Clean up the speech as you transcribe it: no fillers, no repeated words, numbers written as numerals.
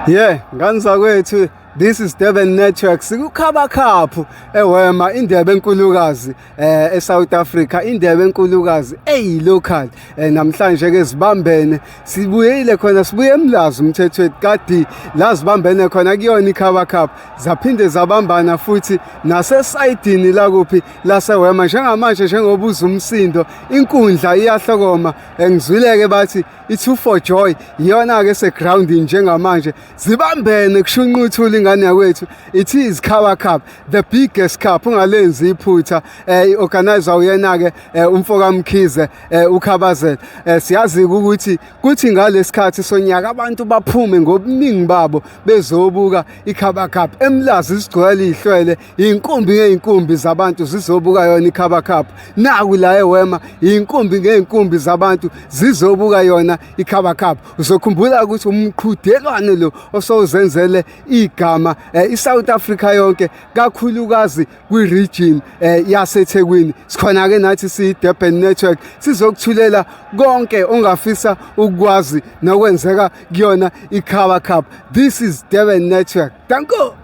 Yeah, ngane zakwethu, this is Durban Network. Sikukhaba Cup eWema, indebe enkulukazi eSouth Africa, indebe enkulukazi eyi local. Namhlanje ke zibambene, sibuyile khona, sibuye eMlazi umthetho wethu kade la zibambene khona kuyona iKhaba Cup. Zaphinde zabambana futhi nasesayidini lakuphi laseWema. Njengamanje njengoba uzwa umsindo, inkundla iyahlokoma. Ngizwileke bathi i-2 for joy iyona-ke esegroundini njengamanje, zibambene kushunqa uthuli ingane yakwethu. It is Khaba Cup, the biggest cup, ungalenzi iphutha. I-organizer uyena-ke umfo kaMkhize, uKhabazela. Siyazi ukuthi kuthi ngalesikhathi sonyaka abantu baphume ngobuningi babo bezobuka iKhaba Cup. EMlazi sigcwele ihlwele, inkumbi ngeyinkumbi zabantu zizobuka yona iKhaba Cup. Naku la eWema, inkumbi ngeyinkumbi zabantu zizobuka yona iKhaba Cup. Uzokhumbula ukuthi umqhudelwano lo osowuzenzele igama iSouth Africa yonke, kakhulukazi kwi-region yaseThekwini. Sikhona ke nathi siyi-Durban Network, sizokuthulela konke ongafisa ukwazi nokwenzeka kuyona iKhaba Cup. This is Durban Network, danko.